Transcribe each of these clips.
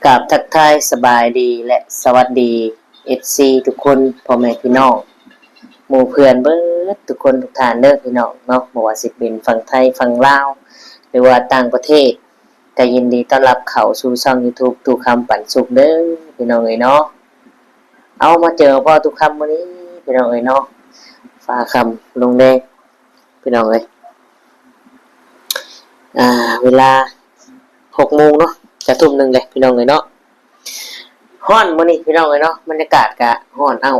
ກາບທັກທາຍສະບາຍດີ ແລະ ສະຫວັດດີ ເອັຟຊີ ທຸກຄົນ ພໍ່ແມ່ພີ່ນ້ອງ ໝູ່ເພື່ອນເບິດທຸກຄົນທຸກທ່ານເດີພີ່ນ້ອງເນາະ, ບໍ່ວ່າຊິເປັນຝັ່ງໄທ ຝັ່ງລາວ ຫຼືວ່າຕ່າງປະເທດ ກໍຍິນດີຕ້ອນຮັບເຂົ້າສູ່ຊ່ອງ YouTube ຕູ້ຄຳປັນສຸກເດີພີ່ນ້ອງເອີຍເນາະ. ເອົາ ມາເຈີມາພໍ້ຕູ້ຄຳມື້ນີ້ພີ່ນ້ອງເອີຍເນາະ, ຟ້າຄ່ຳລົງແດງພີ່ນ້ອງເອີຍ. ອ່າ ເວລາຫົກໂມງເນາະ ຈະທຸ່ມໜຶ່ງແລ້ວພີ່ນ້ອງເອີຍເນາະ. ຮ້ອນມື້ນີ້ພີ່ນ້ອງເອີຍເນາະ, ບັນຍາກາດກະຮ້ອນເອົ້າ,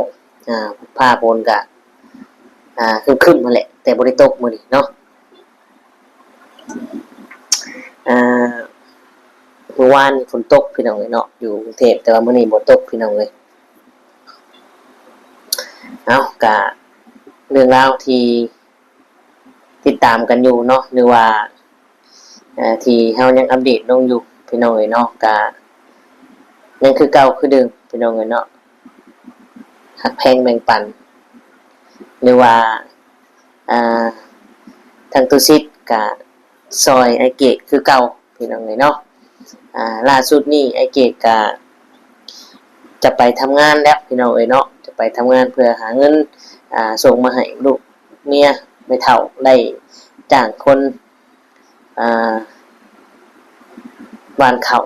ອ່າ ຟ້າຝົນກະ ອ່າ ຄຶ້ມໆຫັ້ນແຫຼະ ແຕ່ບໍ່ໄດ້ຕົກມື້ນີ້ເນາະ. ອ່າ ມື້ວານຝົນຕົກພີ່ນ້ອງເອີຍເນາະ ຢູ່ກຸງເທບ, ແຕ່ວ່າມື້ນີ້ບໍ່ຕົກພີ່ນ້ອງເອີຍ. ເອົ້າ ກະເລື່ອງລາວທີ່ຕິດຕາມກັນຢູ່ເນາະ ຫຼືວ່າ ເອີ ທີ່ເຮົາຍັງອັບເດດລົງຢູ່ພີ່ນ້ອງເອີຍເນາະ, ກະຍັງຄືເກົ່າຄືເດີມພີ່ນ້ອງເອີຍເນາະ. ຮັກແພງແບ່ງປັນ ຫຼືວ່າ ອ່າ ທາງຕູ້ຊິດກະຊ່ອຍອ້າຍເກດຄືເກົ່າພີ່ນ້ອງເອີຍເນາະ. ອ່າ ລ່າສຸດນີ້ອ້າຍເກດກະຈະໄປທຳງານແລ້ວພີ່ນ້ອງເອີຍເນາະ, ຈະໄປທຳງານເພື່ອຫາເງິນ ອ່າ ສົ່ງມາໃຫ້ລູກເມຍ ແມ່ເຖົ້າໄດ້ຈ້າງຄົນ ອ່າ ຫວ່ານເຂົ້າ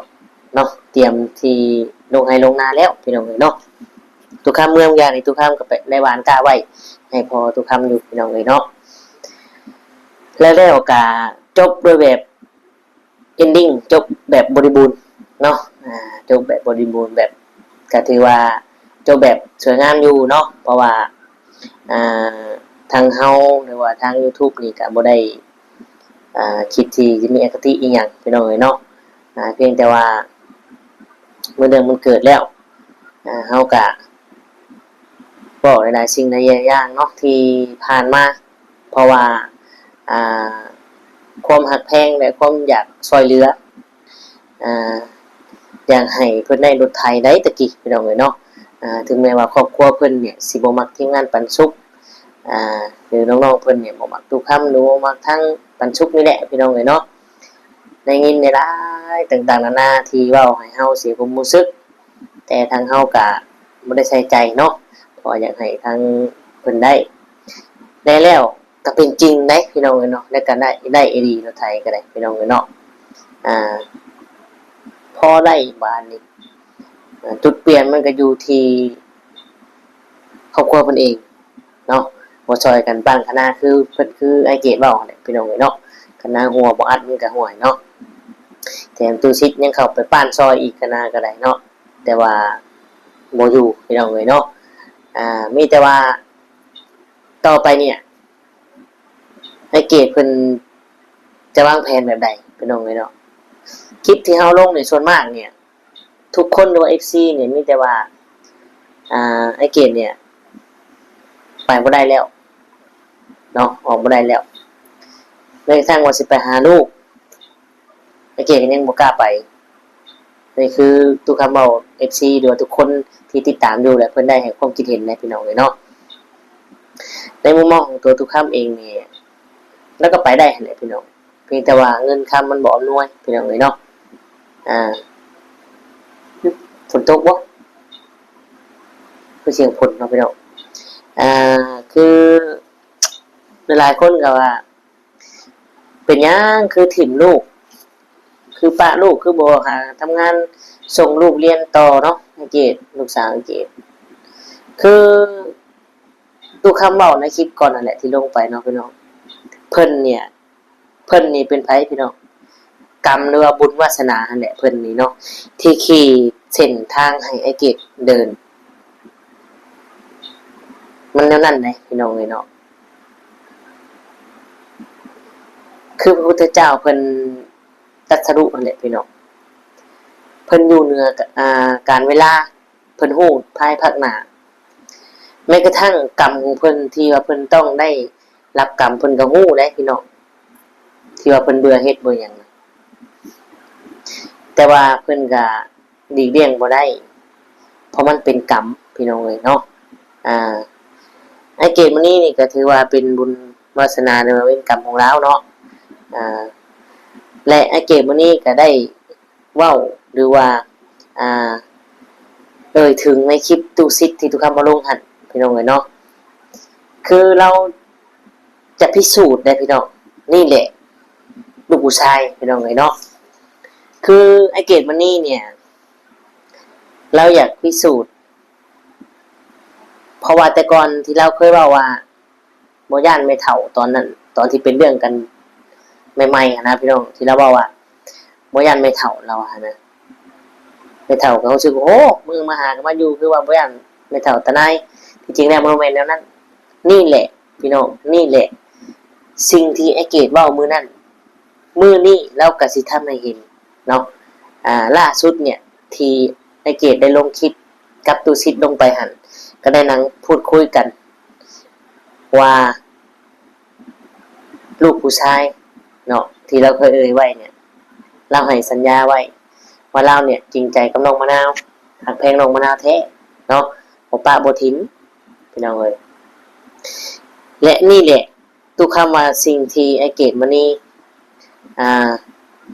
ເນາະ, ຕຽມທີ່ລົງໄຮ່ລົງນາແລ້ວພີ່ນ້ອງເອີຍເນາະ. ຕຸຄຳເມືອງຢານີ້ ຕຸຄຳກໍໄປໄດ້ຫວ່ານກ້າໄວ້ໃຫ້ພໍ່ຕຸຄຳຢູ່ພີ່ນ້ອງເອີຍເນາະ. ແລ້ວ ແລ້ວກໍຈົບດ້ວຍແບບ ending ຈົບແບບບໍລິບູນເນາະ, ອ່າ ຈົບແບບບໍລິບູນ ແບບ ກໍຖືວ່າຈົບແບບສວຍງາມຢູ່ເນາະ, ເພາະວ່າ ອ່າ ທາງເຮົາ ຫຼືວ່າທາງ YouTube ນີ້ກໍບໍ່ໄດ້ ອ່າ ຄິດທີ່ຈະມີອະຄະຕິອີ່ຫຍັງພີ່ນ້ອງເອີຍເນາະ, ອ່າ ພຽງແຕ່ວ່າເມື່ອເລື່ອງມັນເກີດແລ້ວ ອ່າ ເຮົາກະເວົ້າຫຼາຍໆສິ່ງຫຼາຍຢ່າງເນາະທີ່ຜ່ານມາ, ເພາະວ່າ ອ່າ ຄວາມຮັກແພງ ແລະ ຄວາມຢາກຊ່ອຍເຫຼືອ ອ່າ ຢາກໃຫ້ເພິ່ນໄດ້ລົດໄຖໃດຕະກີ້ ພີ່ນ້ອງເອີຍເນາະ. ອ່າ ເຖິງແມ່ນວ່າຄອບຄົວເພິ່ນນີ້ຊິບໍ່ມັກທີມງານປັນສຸກ ອ່າ ຫຼືນ້ອງໆເພິ່ນນີ້ບໍ່ມັກຕູ້ຄຳ ຫຼືບໍ່ມັກທາງປັນສຸກນີ້ແຫຼະ ພີ່ນ້ອງເອີຍເນາະ. ໄດ້ຍິນຫຼາຍໆຕ່າງໆນານາທີ່ເວົ້າໃຫ້ເຮົາເສຍຄວາມຮູ້ສຶກ, ແຕ່ທາງເຮົາກະບໍ່ໄດ້ໃສ່ໃຈເນາະ ເພາະວ່າຢາກໃຫ້ທາງເພິ່ນໄດ້ ແລະ ແລ້ວ ກໍເປັນຈິງເດ້ພີ່ນ້ອງເອີຍເນາະ, ແລ້ວກໍໄດ້ ໄດ້ອີ່ຫຼີ ລົດໄຖກໍໄດ້ພີ່ນ້ອງເອີຍເນາະ. ອ່າ ພໍໄດ້ບາດນີ້ ອ່າ ຈຸດປ່ຽນມັນກໍຢູ່ທີ່ຄອບຄົວເພິ່ນເອງເນາະ, ບໍ່ຊ່ອຍກັນປ້ານຄະນາ ຄືເພິ່ນ ຄືອ້າຍເກດເວົ້າຫັ້ນແຫຼະພີ່ນ້ອງເອີຍເນາະ. ຄະນາຮົ່ວບໍ່ອັດມັນກໍຮົ່ວເນາະ, ແຖມຕູ້ຊິດຍັງເຂົ້າໄປປ້ານຊ່ອຍອີກ ຄະນາກໍໄດ້ເນາະ, ແຕ່ວ່າບໍ່ຢູ່ພີ່ນ້ອງເອີຍເນາະ. ອ່າ ມີແຕ່ວ່າຕໍ່ໄປນີ້ ອ້າຍເກດເພິ່ນຈະວາງແຜນແບບໃດພີ່ນ້ອງເອີຍເນາະ. ຄລິບທີ່ເຮົາລົງນີ້ ສ່ວນມາກນີ້ ທຸກຄົນ ຫຼືວ່າ ເອັຟຊີ ນີ້ ມີແຕ່ວ່າ ອ່າ ອ້າຍເກດນີ້ ໄປບໍ່ໄດ້ແລ້ວເນາະ, ອອກບໍ່ໄດ້ແລ້ວ, ແມ້ກະທັ່ງວ່າຊິໄປຫາລູກ ອ້າຍເກດກໍຍັງບໍ່ກ້າໄປ. ນີ້ຄືຕູ້ຄຳເວົ້າ ເອັຟຊີ ຫຼືວ່າທຸກຄົນທີ່ຕິດຕາມຢູ່ ແລະ ເພິ່ນໄດ້ໃຫ້ຄວາມຄິດເຫັນນະພີ່ນ້ອງເອີຍເນາະ. ໃນມຸມມອງຂອງຕົວຕູ້ຄຳເອງນີ້ ລາວກໍໄປໄດ້ຫັ້ນແຫຼະພີ່ນ້ອງ, ພຽງແຕ່ວ່າເງິນຄຳມັນບໍ່ອຳນວຍພີ່ນ້ອງເອີຍເນາະ. ອ່າ ຝົນຕົກບໍ່? ຄືສຽງຝົນເນາະພີ່ນ້ອງ. ອ່າ ຄືຫຼາຍໆຄົນກໍວ່າ ເປັນຫຍັງຄືຖິ້ມລູກ ຄືປະລູກ ຄືບໍ່ຫາທຳງານສົ່ງລູກຮຽນຕໍ່ເນາະ ອ້າຍເກດ ລູກສາວອ້າຍເກດ. ຄືຕູ້ຄຳເວົ້າໃນຄລິບກ່ອນນັ້ນແຫຼະທີ່ລົງໄປເນາະພີ່ນ້ອງ, ເພິ່ນນີ້ ເພິ່ນນີ້ເປັນໃຜພີ່ນ້ອງ? ກຳ ຫຼືວ່າບຸນວາສະໜາຫັ້ນແຫຼະ ເພິ່ນນີ້ເນາະ ທີ່ຂີດເສັ້ນທາງໃຫ້ອ້າຍເກດເດີນ. ມັນແນວນັ້ນເດ້ພີ່ນ້ອງເອີຍເນາະ. ຄືພະພຸດທະເຈົ້າເພິ່ນຕັດສະຮູ້ຫັ້ນແຫຼະພີ່ນ້ອງ, ເພິ່ນຢູ່ເໜືອ ອ່າ ການເວລາ, ເພິ່ນຮູ້ພາຍພາກໜ້າ, ແມ້ກະທັ່ງກຳຂອງເພິ່ນທີ່ວ່າເພິ່ນຕ້ອງໄດ້ຮັບກຳ ເພິ່ນກໍຮູ້ເດ້ພີ່ນ້ອງ, ທີ່ວ່າເພິ່ນເບື່ອເຮັດເບື່ອຫຍັງ. ແຕ່ວ່າເພິ່ນກໍ ຫຼີກລ່ຽງບໍ່ໄດ້ ເພາະມັນເປັນກຳພີ່ນ້ອງເອີຍເນາະ. ອ່າ ອ້າຍເກດມະນີນີ້ກໍຖືວ່າເປັນບຸນວາສະໜາ ຫຼືວ່າເວນກຳຂອງລາວເນາະ. ອ່າ ແລະ ອ້າຍເກດມະນີກໍໄດ້ເວົ້າ ຫຼືວ່າ ອ່າ ເອີ່ຍເຖິງໃນຄລິບຕູ້ສິດທີ່ຕູ້ຄຳເອົາລົງຫັ້ນ ພີ່ນ້ອງເອີຍເນາະ. ຄືລາວຈະພິສູດໄດ້ພີ່ນ້ອງ, ນີ້ແຫຼະລູກຜູ້ຊາຍພີ່ນ້ອງເອີຍເນາະ. ຄືອ້າຍເກດມະນີເນຍ ລາວຢາກພິສູດ ເພາະວ່າແຕ່ກ່ອນທີ່ລາວເຄີຍເວົ້າວ່າ ບໍ່ຢ້ານແມ່ເຖົ້າຕອນນັ້ນ ຕອນທີ່ເປັນເລື່ອງກັນໃໝ່ໆຫັ້ນນະພີ່ນ້ອງ ທີ່ລາວເວົ້າວ່າບໍ່ຢ້ານແມ່ເຖົ້າ ລາວວ່າຫັ້ນນະ. ແມ່ເຖົ້າກໍຮູ້ສຶກວ່າ ໂອ້ ມື້ມາຫາກໍມາຢູ່ ຄືວ່າບໍ່ຢ້ານແມ່ເຖົ້າຕານາຍ. ທີ່ຈິງແລ້ວມັນບໍ່ແມ່ນແນວນັ້ນ. ນີ້ແຫຼະພີ່ນ້ອງ ນີ້ແຫຼະສິ່ງທີ່ອ້າຍເກດເວົ້າມື້ນັ້ນ. ມື້ນີ້ລາວກໍຊິທຳໃຫ້ເຫັນເນາະ. ອ່າ ລ່າສຸດເນຍ ທີ່ອ້າຍເກດໄດ້ລົງຄລິບກັບຕູ້ສິດລົງໄປຫັ້ນ ກໍໄດ້ນັ່ງພູດຄຸຍກັນວ່າ ລູກຜູ້ຊາຍເນາະ ທີ່ລາວເຄີຍເອີ່ຍໄວ້ເນຍ ລາວໃຫ້ສັນຍາໄວ້ວ່າລາວເນຍຈິງໃຈກັບນ້ອງມະນາວ ຮັກແພງນ້ອງມະນາວແທ້ເນາະ ບໍ່ປະບໍ່ຖິ້ມ ພີ່ນ້ອງເອີຍ. ແລະ ນີ້ແຫຼະ ຕູ້ຄຳວ່າສິ່ງທີ່ອ້າຍເກດມະນີ ອ່າ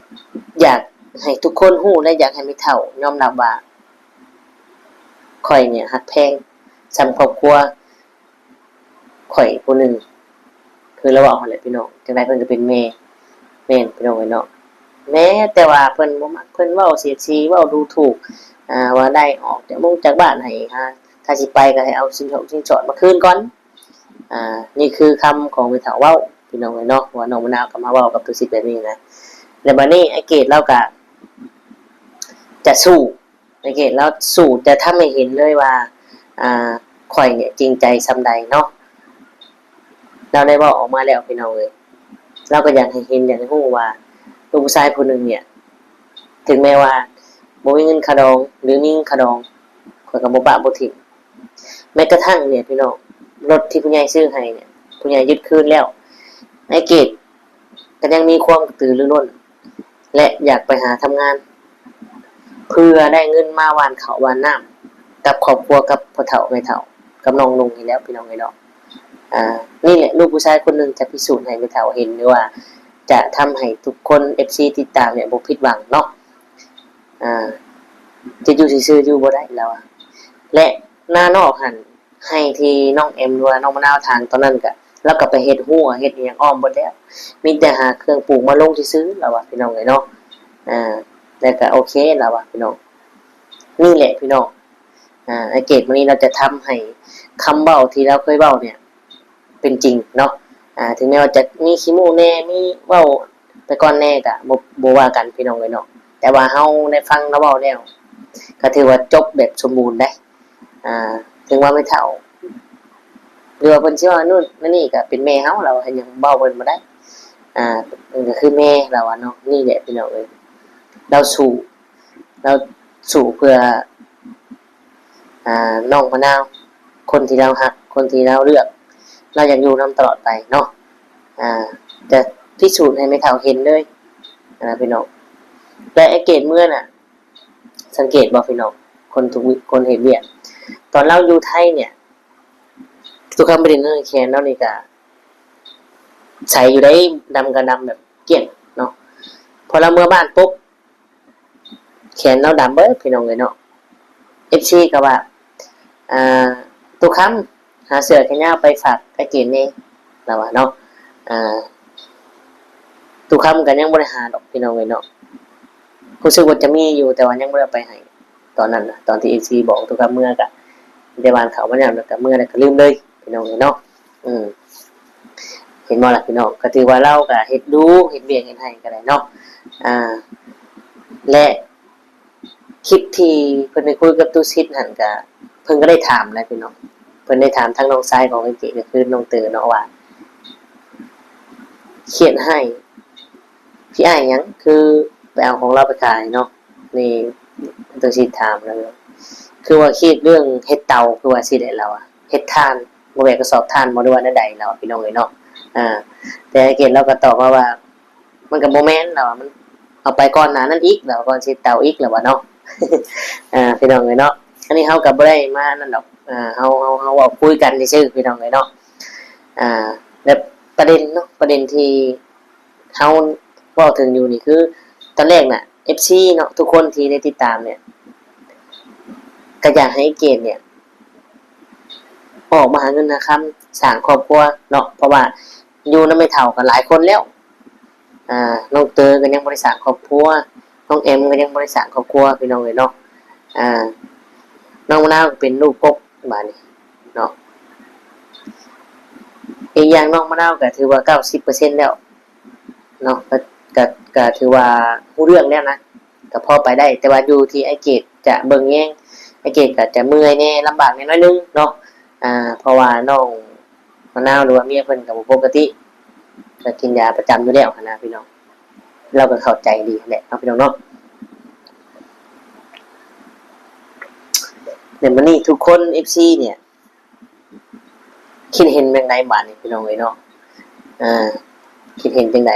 ຢາກໃຫ້ທຸກຄົນຮູ້ ແລະ ຢາກໃຫ້ແມ່ເຖົ້າຍອມຮັບວ່າ ຂ້ອຍເນຍຮັກແພງສ່ຳຄອບຄົວຂ້ອຍຜູ້ໜຶ່ງ. ຄືລາວເວົ້າຫັ້ນແຫຼະພີ່ນ້ອງ, ຈັ່ງໃດເພິ່ນກໍເປັນແມ່ ແມ່ນພີ່ນ້ອງເອີຍເນາະ. ແມ້ແຕ່ວ່າເພິ່ນບໍ່ມັກ ເພິ່ນເວົ້າສຽດສີ ເວົ້າດູຖູກ ອ່າ ວ່າໄລ່ອອກຈາກມົງຈາກບ້ານໃຫ້ ຫາ ຖ້າຊິໄປກໍໃຫ້ເອົາສິນສອດ ສິນສອດມາຄືນກ່ອນ. ອ່າ ນີ້ຄືຄຳຂອງແມ່ເຖົ້າເວົ້າ ພີ່ນ້ອງເອີຍເນາະ, ວ່ານ້ອງມະນາວກໍມາເວົ້າກັບຕູ້ສິດແບບນີ້ນະ. ແລ້ວບັດນີ້ອ້າຍເກດລາວກໍຈະສູ້ ອ້າຍເກດລາວສູ້ ຈະທຳໃຫ້ເຫັນເລີຍວ່າ ອ່າ ຂ້ອຍເນຍຈິງໃຈສ່ຳໃດເນາະ. ລາວໄດ້ເວົ້າອອກມາແລ້ວ ພີ່ນ້ອງເອີຍ, ລາວກໍຢາກໃຫ້ເຫັນ ຢາກໃຫ້ຮູ້ວ່າ ລູກຜູ້ຊາຍຜູ້ໜຶ່ງເນຍ ເຖິງແມ້ວ່າບໍ່ມີເງິນຄ່າດອງ ຫຼື ມີເງິນຄ່າດອງ ຂ້ອຍກໍບໍ່ປະບໍ່ຖິ້ມ. ແມ້ກະທັ່ງເນຍພີ່ນ້ອງ ລົດທີ່ຜູ້ໃຫຍ່ຊື້ໃຫ້ເນຍ ຜູ້ໃຫຍ່ຍຶດຄືນແລ້ວ, ອ້າຍເກດກໍຍັງມີຄວາມກະຕືລືລົ້ນ ແລະ ຢາກໄປຫາທຳງານ ເພື່ອໄດ້ເງິນມາຫວ່ານເຂົ້າຫວ່ານນ້ຳກັບຄອບຄົວ ກັບພໍ່ເຖົ້າແມ່ເຖົ້າ ກັບນ້ອງນຸ່ງນີ້ແຫຼະ ພີ່ນ້ອງເອີຍເນາະ. ອ່າ ນີ້ແຫຼະ ລູກຜູ້ຊາຍຄົນໜຶ່ງຈະພິສູດໃຫ້ແມ່ເຖົ້າເຫັນ ຫຼືວ່າຈະທຳໃຫ້ທຸກຄົນ ເອັຟຊີ ຕິດຕາມເນຍບໍ່ຜິດຫວັງເນາະ. ອ່າ ຈະຢູ່ຊື່ໆຢູ່ບໍ່ໄດ້ ລາວວ່າ. ແລະ ນານອກຫັ້ນ ໄຮ່ທີ່ນ້ອງແອມ ຫຼືວ່ານ້ອງມະນາວຖາງຕອນນັ້ນກະ ລາວກໍໄປເຮັດຮົ້ວເຮັດອີ່ຫຍັງອ້ອມເບິດແລ້ວ, ມີແຕ່ຫາເຄື່ອງປູກມາລົງຊື່ໆ ລາວວ່າ ພີ່ນ້ອງເອີຍເນາະ. ອ່າ ແລ້ວກໍໂອເຄ ລາວວ່າ ພີ່ນ້ອງ. ນີ້ແຫຼະ ພີ່ນ້ອງ ອ່າ ອ້າຍເກດມື້ນີ້ລາວຈະທຳໃຫ້ຄຳເວົ້າທີ່ລາວເຄີຍເວົ້າເນຍ ເປັນຈິງເນາະ. ອ່າ ເຖິງແມ່ນວ່າຈະມີຂີ້ໂມ້ແດ່ ມີເວົ້າໄປກ່ອນແດ່ກະບໍ່ ບໍ່ວ່າກັນພີ່ນ້ອງເອີຍເນາະ, ແຕ່ວ່າເຮົາໄດ້ຟັງລາວເວົ້າແລ້ວ ກະຖືວ່າຈົບແບບສົມບູນໄດ໋. ອ່າ ເຖິງວ່າແມ່ເຖົ້າ ຫຼືວ່າເພິ່ນຊິວ່ານັ້ນນັ້ນນີ້ ກະເປັນແມ່ເຮົາ ລາວເຮັດຫຍັງເວົ້າເພິ່ນບໍ່ໄດ້. ອ່າ ເພິ່ນກະຄືແມ່ລາວວ່າເນາະ. ນີ້ແຫຼະພີ່ນ້ອງເອີຍ ລາວສູ້ ລາວສູ້ເພື່ອ ອ່າ ນ້ອງມະນາວ ຄົນທີ່ລາວຮັກ ຄົນທີ່ລາວເລືອກ ລາວຢາກຢູ່ນຳຕະຫຼອດໄປເນາະ. ອ່າ ຈະພິສູດໃຫ້ແມ່ເຖົ້າເຫັນເລີຍນະພີ່ນ້ອງ. ແຕ່ໄອ້ເກດເມື່ອນະ ສັງເກດບໍ່ພີ່ນ້ອງ ຄົນທຸກ ຄົນເຮັດວຽກ ຕອນລາວຢູ່ໄທເນຍ ທຸກຄັ້ງໄປຫຼິ້ນແຂນລາວນີ້ກະໃສຢູ່ໃດ໋ ດຳກະດຳແບບກ້ຽງເນາະ. ພໍລາວເມືອບ້ານປຸບ ແຂນລາວດຳເບິດພີ່ນ້ອງເອີຍເນາະ. ເອັຟຊີກໍວ່າ ອ່າ ຕູ້ຄຳ ຫາເສື້ອແຂນຍາວໄປຝາກອ້າຍເກດແດ່ ລາວວ່າເນາະ. ອ່າ ຕູ້ຄຳກໍຍັງບໍ່ໄດ້ຫາດອກພີ່ນ້ອງເອີຍເນາະ, ຮູ້ສຶກວ່າຈະມີຢູ່ ແຕ່ວ່າຍັງບໍ່ໄດ້ເອົາໄປໃຫ້ຕອນນັ້ນນະ. ຕອນທີ່ເອັຟຊີບອກຕູ້ຄຳເມືອ ກໍໄດ້ຫວ່ານເຂົ້າມາແລ້ວ ແລ້ວກໍເມືອ ແລ້ວກໍລືມເລີຍພີ່ນ້ອງເອີຍເນາະ. ອືມ ເຫັນບໍ່ລະພີ່ນ້ອງ, ກໍຖືວ່າລາວກໍເຮັດດູ ເຮັດວຽກເຮັດໄຮ່ກໍໄດ້ເນາະ. ອ່າ ແລະ ຄລິບທີ່ເພິ່ນໄປຄຸຍກັບຕູ້ສິດຫັ້ນ ກະເພິ່ນກໍໄດ້ຖາມແຫຼະພີ່ນ້ອງ, ເພິ່ນໄດ້ຖາມທາງນ້ອງຊາຍຂອງອ້າຍເກດ ກໍຄືນ້ອງເຕີເນາະ ວ່າຄຽດຮ້າຍ ຂີ້ອາຍຫຍັງ ຄືໄປເອົາຂອງລາວໄປຂາຍເນາະ. ນີ້ຕູ້ສິດຖາມແລ້ວ ຄືວ່າຄຽດເລື່ອງເຮັດເຕົາ ຄືວ່າຊີ້ແຫຼະລາວວ່າ ເຮັດຖ່ານ ບໍ່ແມ່ນກະສອບຖ່ານບໍ່ ຫຼືວ່າແນວໃດລາວວ່າ ພີ່ນ້ອງເອີຍເນາະ. ອ່າ ແຕ່ອ້າຍເກດລາວກໍຕອບມາວ່າ ມັນກໍບໍ່ແມ່ນ ລາວວ່າ ມັນເອົາໄປກ່ອນໜ້ານັ້ນອີກ ລາວວ່າ ກ່ອນຊິເຕົາອີກ ລາວວ່າເນາະ. ອ່າ ພີ່ນ້ອງເອີຍເນາະ, ອັນນີ້ເຮົາກໍບໍ່ໄດ້ມານັ້ນດອກ ເຮົາ ເຮົາ ເຮົາເວົ້າຄຸຍກັນຊື່ໆ ພີ່ນ້ອງເອີຍເນາະ. ອ່າ ແລະ ປະເດັນເນາະ ປະເດັນທີ່ເຮົາເວົ້າເຖິງຢູ່ນີ້ ຄືຕອນແລກນະ ເອັຟຊີເນາະ ທຸກຄົນທີ່ໄດ້ຕິດຕາມເນຍ ກໍຢາກໃຫ້ເກດເນຍ ອອກມາຫາເງິນຫາຄຳ ສ້າງຄອບຄົວເນາະ ເພາະວ່າຢູ່ນຳແມ່ເຖົ້າກໍຫຼາຍຄົນແລ້ວ. ອ່າ ນ້ອງເຕີກໍຍັງບໍ່ໄດ້ສ້າງຄອບຄົວ, ນ້ອງແອມກໍຍັງບໍ່ໄດ້ສ້າງຄອບຄົວ ພີ່ນ້ອງເອີຍເນາະ. ອ່າ ນ້ອງມະນາວກໍເປັນລູກກົກບາດນີ້ເນາະ. ອີກຢ່າງນ້ອງມະນາວກໍຖືວ່າເກົ້າສິບເປີເຊັນແລ້ວເນາະ, ກໍ ກໍ ກໍຖືວ່າຮູ້ເລື່ອງແລ້ວນະ ກໍພໍໄປໄດ້, ແຕ່ວ່າຢູ່ທີ່ອ້າຍເກດຈະເບິ່ງແຍງ, ອ້າຍເກດກໍຈະເມື່ອຍແດ່ ລຳບາກແດ່ໜ້ອຍໜຶ່ງເນາະ. ອ່າ ເພາະວ່ານ້ອງ ມະນາວ ຫຼືວ່າເມຍເພິ່ນກໍບໍ່ປົກກະຕິ ກໍກິນຢາປະຈຳຢູ່ແລ້ວຫັ້ນນະພີ່ນ້ອງ, ລາວກໍເຂົ້າໃຈດີແຫຼະເນາະພີ່ນ້ອງເນາະ. ແລ້ວມື້ນີ້ທຸກຄົນ ເອັຟຊີ ເນຍ ຄິດເຫັນຈັ່ງໃດບາດນີ້ພີ່ນ້ອງເອີຍເນາະ? ເອີ ຄິດເຫັນຈັ່ງໃດ?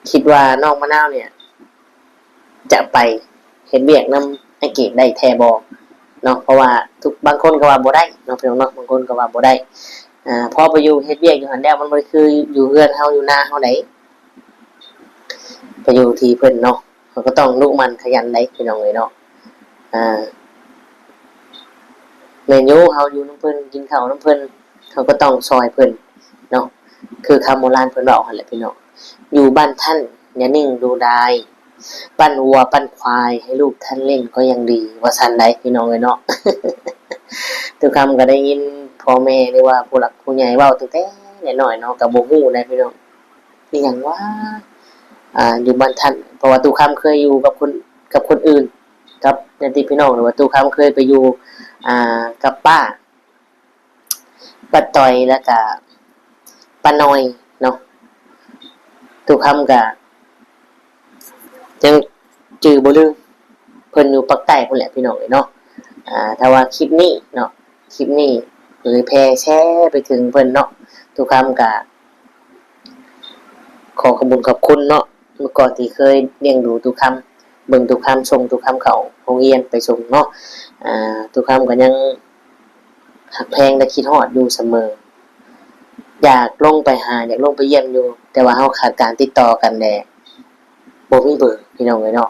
ຄິດວ່ານ້ອງມະນາວເນຍ ຈະໄປເຮັດວຽກນຳອ້າຍເກດໄດ້ແທ້ບໍ່ເນາະ? ເພາະວ່າທຸກ ບາງຄົນກໍວ່າບໍ່ໄດ້ເນາະພີ່ນ້ອງເນາະ, ບາງຄົນກໍວ່າບໍ່ໄດ້. ອາ ພໍໄປຢູ່ເຮັດວຽກຢູ່ຫັ້ນແລ້ວ ມັນບໍ່ໄດ້ຄືຢູ່ເຮືອນເຮົາ ຢູ່ນາເຮົາໃດ. ໄປຢູ່ທີ່ເພິ່ນເນາະ ເຮົາກໍຕ້ອງດຸໝັ່ນຂະຫຍັນໃດ໋ ພີ່ນ້ອງເອີຍເນາະ. ອາ ແມ່ນຢູ່ ເຮົາຢູ່ນຳເພິ່ນ ກິນເຂົ້ານຳເພິ່ນ ເຮົາກໍຕ້ອງຊ່ອຍເພິ່ນເນາະ. ຄືຄຳໂບລານເພິ່ນເວົ້າຫັ້ນແຫຼະພີ່ນ້ອງ, ຢູ່ບ້ານທ່ານຢ່ານິ່ງດູດາຍ, ປັ່ນວັວປັ່ນຄວາຍໃຫ້ລູກທ່ານລ້ຽງກໍຍັງດີ ວ່າຊັ້ນໃດ໋ ພີ່ນ້ອງເອີຍເນາະ. ຕຸຄຳກໍໄດ້ຍິນພໍ່ແມ່ ຫຼືວ່າຜູ້ຫຼັກຜູ້ໃຫຍ່ເວົ້າຕັ້ງແຕ່ນ້ອຍໆເນາະ, ກໍບໍ່ຮູ້ໃດ໋ພີ່ນ້ອງ ອີຫຍັງວ່າ ອ່າ ຢູ່ບ້ານທ່ານ, ເພາະວ່າຕຸຄຳເຄີຍຢູ່ກັບຄົນ ກັບຄົນອື່ນ ກັບຍາດຕິພີ່ນ້ອງ, ຫຼືວ່າຕຸຄຳເຄີຍໄປຢູ່ ອ່າ ກັບປ້າ ປ້າຕ້ອຍ ແລ້ວກະປ້ານ້ອຍເນາະ. ຕຸຄຳກະຍັງຈື່ບໍ່ລືມ ເພິ່ນຢູ່ປາກໃຕ້ພຸ້ນແຫຼະພີ່ນ້ອງເອີຍເນາະ. ອ່າ ຖ້າວ່າຄລິບນີ້ເນາະ ຄລິບນີ້ເຜີຍແຜ່ແຊໄປເຖິງເພິ່ນເນາະ, ຕຸຄຳກະ ຂໍຂອບບຸນຂອບຄຸນເນາະ, ເມື່ອກ່ອນທີ່ເຄີຍລ້ຽງດູຕຸຄຳ, ເບິ່ງຕຸຄຳ, ສົ່ງຕຸຄຳເຂົ້າໂຮງຮຽນໄປສົ່ງເນາະ. ອ່າ ຕຸຄຳກໍຍັງຮັກແພງ ແລະ ຄິດຮອດຢູ່ສະເໝີ, ຢາກລົງໄປຫາ ຢາກລົງໄປຢ້ຽມຢູ່, ແຕ່ວ່າເຮົາຂາດການຕິດຕໍ່ກັນ ແລະ ບໍ່ມີເບີ ພີ່ນ້ອງເອີຍເນາະ.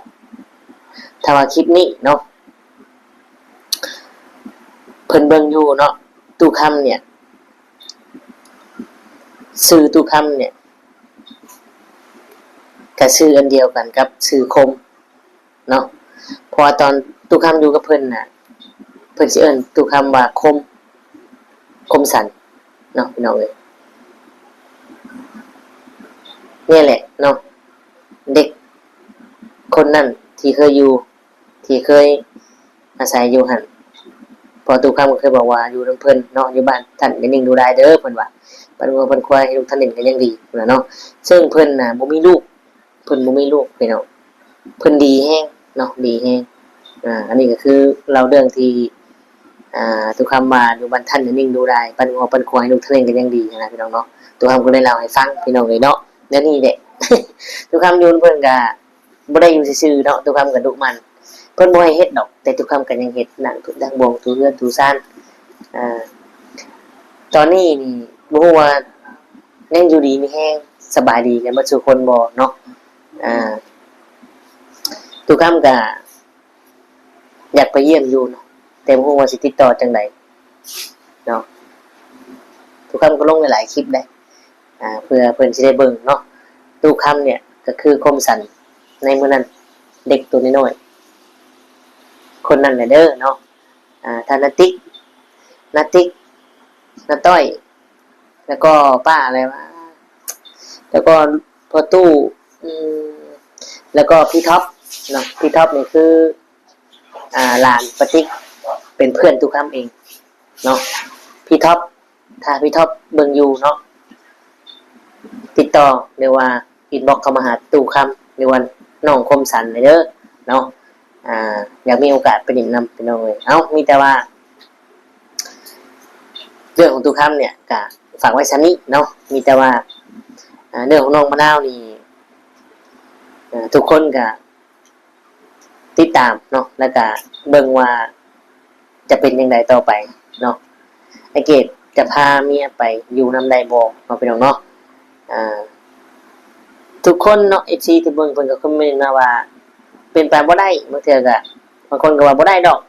ຖ້າວ່າຄລິບນີ້ເນາະ ເພິ່ນເບິ່ງຢູ່ເນາະ, ຕຸຄຳເນຍ ຊື່ຕຸຄຳເນຍ ກະຊື່ອັນດຽວກັນກັບຊື່ຄົມເນາະ. ເພາະວ່າຕອນຕຸຄຳຢູ່ກັບເພິ່ນນະ ເພິ່ນຊິເອີ້ນຕຸຄຳວ່າຄົມ, ຄົມສັນເນາະ ພີ່ນ້ອງເອີຍ. ນີ້ແຫຼະເນາະ ເດັກຄົນນັ້ນທີ່ເຄີຍຢູ່ ທີ່ເຄີຍອາໄສຢູ່ຫັ້ນ, ເພາະຕູ້ຄຳກໍເຄີຍບອກວ່າຢູ່ນຳເພິ່ນເນາະ, ຢູ່ບ້ານທ່ານຢ່ານິ່ງດູດາຍເດີ ເພິ່ນວ່າ, ປັ່ນງົວປັ່ນຄວາຍໃຫ້ລູກທ່ານຫຼິ້ນກໍຍັງດີ ເພິ່ນວ່າເນາະ. ເຊິ່ງເພິ່ນນະບໍ່ມີລູກ, ເພິ່ນບໍ່ມີລູກພີ່ນ້ອງ, ເພິ່ນດີແຮງເນາະ, ດີແຮງ. ອາ ອັນນີ້ກໍຄືເລົ່າເລື່ອງທີ່ ອ່າ ຕູ້ຄຳວ່າຢູ່ບ້ານທ່ານຢ່ານິ່ງດູດາຍ, ປັ່ນງົວປັ່ນຄວາຍໃຫ້ລູກທ່ານຫຼິ້ນກໍຍັງດີຫັ້ນນະ ພີ່ນ້ອງເນາະ. ຕູ້ຄຳກໍໄດ້ເລົ່າໃຫ້ຟັງ ພີ່ນ້ອງເອີຍເນາະ, ແນວນີ້ແຫຼະ. ຕູ້ຄຳຢູ່ນຳເພິ່ນກໍ ບໍ່ໄດ້ຢູ່ຊື່ໆເນາະ, ຕູ້ຄຳກໍດຸໝັ່ນ, ເພິ່ນບໍ່ໃຫ້ເຮັດດອກ ແຕ່ຕູ້ຄຳກໍຍັງເຮັດ, ລ້າງຖ້ວຍລ້າງບ່ວງ ຖູເຮືອນຖູຊານ. ອ່າ ຕອນນີ້ນີ້ບໍ່ຮູ້ວ່າຍັງຢູ່ດີມີແຮງ ສະບາຍດີກັນເບິດສູ່ຄົນບໍ່ເນາະ. ອ່າ ຕູ້ຄຳກໍຢາກໄປຢ້ຽມຢູ່ເນາະ, ແຕ່ບໍ່ຮູ້ວ່າຊິຕິດຕໍ່ຈັ່ງໃດເນາະ. ຕູ້ຄຳກໍລົງຫຼາຍໆຄລິບໄດ໋ ອ່າ ເພື່ອເພິ່ນຊິໄດ້ເບິ່ງເນາະ. ຕູ້ຄຳເນຍກໍຄືຄົມສັນໃນມື້ນັ້ນ, ເດັກໂຕນ້ອຍໆ ຄົນນັ້ນແຫຼະເດີເນາະ. ອ່າ ທ່ານນາຕິກ, ນາຕິກ, ນາຕ້ອຍ ແລ້ວກໍປ້າອະໄລວະ, ແລ້ວກໍພໍ່ຕູ້ ອືມ ແລ້ວກໍພີ່ທັອບເນາະ. ພີ່ທັອບນີ້ຄື ອ່າ ຫຼານປ້າຕິກ ເປັນເພື່ອນຕູ້ຄຳເອງເນາະ. ພີ່ທັອບ ຖ້າພີ່ທັອບເບິ່ງຢູ່ເນາະ ຕິດຕໍ່ ຫຼືວ່າອິນບັອກເຂົ້າມາຫາຕູ້ຄຳ ຫຼືວ່ານ້ອງຄົມສັນໄດ້ເດີເນາະ. ອ່າ ຢາກມີໂອກາດໄປຫຼິ້ນນຳ ພີ່ນ້ອງເອີຍ. ເອົ້າ ມີແຕ່ວ່າເລື່ອງຂອງຕູ້ຄຳເນຍກະຝາກໄວ້ສ່ຳນີ້ເນາະ, ມີແຕ່ວ່າ ອ່າ ເລື່ອງຂອງນ້ອງມະນາວນີ້ ອ່າ ທຸກຄົນກະ ຕິດຕາມເນາະ ແລ້ວກະເບິ່ງວ່າຈະເປັນຈັ່ງໃດຕໍ່ໄປເນາະ. ອ້າຍເກດຈະພາເມຍໄປຢູ່ນຳໄດ້ບໍ່ເນາະ ພີ່ນ້ອງເນາະ. ອ່າ ທຸກຄົນເນາະ ເອັຟຊີ ທີ່ເບິ່ງເພິ່ນກໍຄອມເມັນມາວ່າເປັນໄປບໍ່ໄດ້, ບາງເທື່ອກະ ບາງຄົນກໍວ່າບໍ່ໄດ້ດອກ,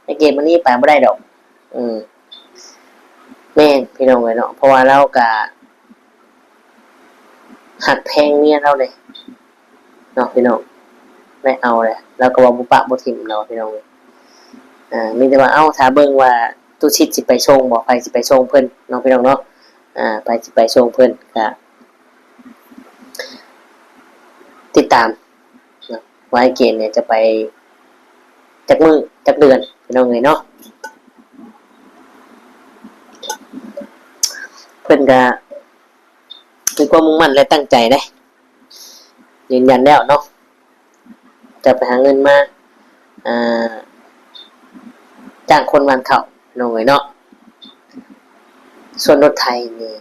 ແ ເກມອັນນີ້ໄປບໍ່ໄດ້ດອກ. ອືມ ແມ່ນພີ່ນ້ອງເອີຍເນາະ ເພາະວ່າລາວກະຮັກແພງເມຍລາວເດ້ເນາະພີ່ນ້ອງ ໄດ້ເອົາແຫຼະ ລາວກໍວ່າບໍ່ປະບໍ່ຖິ້ມດອກພີ່ນ້ອງເອີຍ. ອ່າ ມີແຕ່ວ່າ ເອົ້າ ຖ້າເບິ່ງວ່າຕຸສິດຊິໄປສົ່ງບໍ່ ໃຜຊິໄປສົ່ງເພິ່ນເນາະພີ່ນ້ອງເນາະ. ອ່າ ໃຜຊິໄປສົ່ງເພິ່ນກະຕິດຕາມເນາະ ວ່າອ້າຍເກມເນຍຈະໄປຈັກມື້ຈັກເດືອນພີ່ນ້ອງເອີຍເນາະ. ເພິ່ນກະມີຄວາມມຸ່ງໝັ້ນ ແລະ ຕັ້ງໃຈເດ້ ຢືນຢັນແລ້ວເນາະ ຈະໄປຫາເງິນມາ ອ່າ ຈ້າງຄົນຫວ່ານເຂົ້າພີ່ນ້ອງເອີຍເນາະ. ສ່ວນລົດໄຖນີ້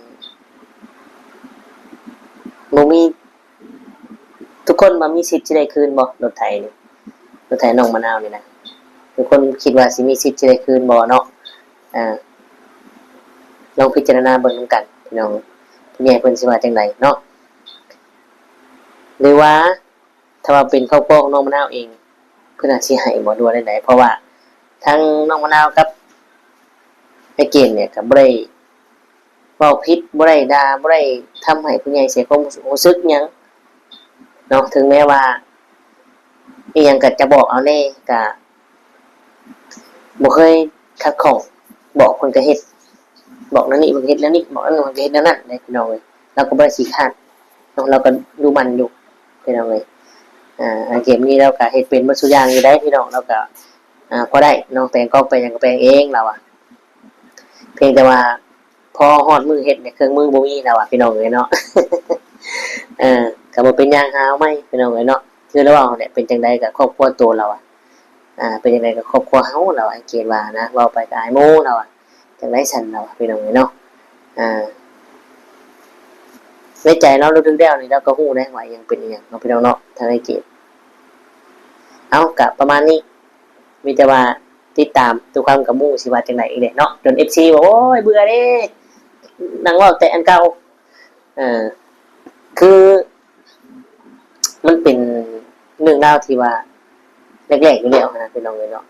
ບໍ່ມີ ທຸກຄົນວ່າມີສິດຊິໄດ້ຄືນບໍ່ ລົດໄຖນີ້ ລົດໄຖນ້ອງມະນາວນີ້ນະ ທຸກຄົນຄິດວ່າຊິມີສິດຊິໄດ້ຄືນບໍ່ເນາະ? ອ່າ ລອງພິຈາລະນາເບິ່ງນຳກັນພີ່ນ້ອງ ຜູ້ໃຫຍ່ເພິ່ນຊິວ່າຈັ່ງໃດເນາະ ຫຼືວ່າ ຖ້າວ່າເປັນຄອບຄົວຂອງນ້ອງມະນາວເອງ ເພິ່ນອາດຊິໃຫ້ບໍ່ ຫຼືວ່າແນວໃດ? ເພາະວ່າທັງນ້ອງມະນາວກັບອ້າຍເກມເນຍ ກໍບໍ່ໄດ້ເວົ້າຜິດ ບໍ່ໄດ້ດ່າ ບໍ່ໄດ້ທຳໃຫ້ຜູ້ໃຫຍ່ເສຍຄວາມຮູ້ສຶກຫຍັງເນາະ. ເຖິງແມ້ວ່າອີ່ຫຍັງກໍຈະບອກເອົາແດ່ ກໍ ບໍ່ເຄີຍຂັດຂ້ອງ ບອກເພິ່ນກໍເຮັດ ບອກແນວນີ້ເພິ່ນກໍເຮັດແນວນີ້ ບອກແນວນັ້ນເພິ່ນກໍເຮັດແນວນັ້ນເດ້ພີ່ນ້ອງເອີຍ. ລາວກໍບໍ່ໄດ້ຂີ້ຄ້ານເນາະ ລາວກໍດຸໝັ່ນຢູ່ພີ່ນ້ອງເອີຍ. ອ່າ ເກມນີ້ລາວກໍເຮັດເປັນເບິດສູ່ຢ່າງຢູ່ໄດ໋ພີ່ນ້ອງ ລາວກໍ ອ່າ ພໍໄດ້ເນາະ ແປງກອງແປງຫຍັງກໍແປງເອງລາວອະ ພຽງແຕ່ວ່າ ພໍຮອດມື້ເຮັດນີ້ ເຄື່ອງມືບໍ່ມີແລ້ວວ່າ ພີ່ນ້ອງເອີຍເນາະ. ເອີ ກໍບໍ່ເປັນຫຍັງ ຫາເອົາໃໝ່ພີ່ນ້ອງເອີຍເນາະ. ຄືລາວເວົ້າແຫຼະ ເປັນຈັ່ງໃດກໍຄອບຄົວໂຕລາວອະ ອ່າ ເປັນຈັ່ງໃດກໍຄອບຄົວເຮົາລາວອະ ເກດວ່ານະ ເວົ້າໄປກໍອາຍໝູ່ລາວອະ ຈັ່ງໃດຊັ້ນລາວອະ ພີ່ນ້ອງເອີຍເນາະ. ອ່າ ໃນໃຈລາວເລິກໆແລ້ວນີ້ ລາວກໍຮູ້ໄດ໋ວ່າອີ່ຫຍັງເປັນອີ່ຫຍັງເນາະ ພີ່ນ້ອງເນາະ ທາງອ້າຍເກດ. ເອົາ ກະປະມານນີ້ ມີແຕ່ວ່າຕິດຕາມ ທຸກຄຳກັບໝູ່ ຊິວ່າຈັ່ງໃດອີກແຫຼະເນາະ ຈົນເອັຟຊີບອກ ໂອ້ຍ ເບື່ອເດ້ ນັ່ງເວົ້າແຕ່ອັນເກົ່າ. ເອີ ຄືມັນເປັນເລື່ອງລາວທີ່ວ່າແລກໆຢູ່ແລ້ວນະ ພີ່ນ້ອງເອີຍເນາະ.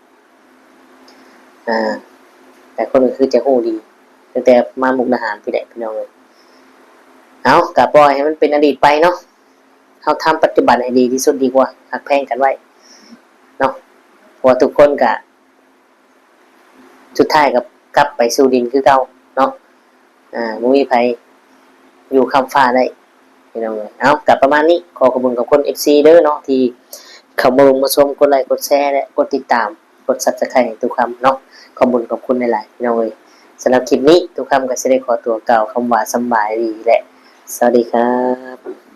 ອ່າ ຫຼາຍຄົນກໍຄືຈະຮູ້ດີ ຕັ້ງແຕ່ມາມຸກດາຫານພີ້ແຫຼະ ພີ່ນ້ອງເອີຍ. ເອົາ ກໍປ່ອຍໃຫ້ມັນເປັນອະດີດໄປເນາະ ເຮົາທຳປັດຈຸບັນໃຫ້ດີທີ່ສຸດດີກວ່າ ຮັກແພງກັນໄວ້ເນາະ ເພາະວ່າທຸກຄົນກະ ສຸດທ້າຍກໍກັບໄປສູ່ດິນຄືເກົ່າເນາະ. ອ່າ ບໍ່ມີໃຜຢູ່ຄ້ຳຟ້າໄດ້ ພີ່ນ້ອງເອີຍ. ເອົາ ກໍປະມານນີ້ ຂໍຂອບຄຸນຂອບຄຸນເອັຟຊີເດີເນາະ ທີ່ເຂົ້າມາເບິ່ງມາຊົມ ກົດໄລກົດແຊ ແລະ ກົດຕິດຕາມ ກົດຊັບສະໄຄຣບ์ໃຫ້ທຸກຄຳເນາະ ຂອບຄຸນຂອບຄຸນຫຼາຍໆ ພີ່ນ້ອງເອີຍ. ສຳລັບຄລິບນີ້ ທຸກຄຳກໍຊິໄດ້ຂໍຕົວກ່າວຄຳວ່າສຳບາຍດີ ແລະ ສະຫວັດດີຄັບ.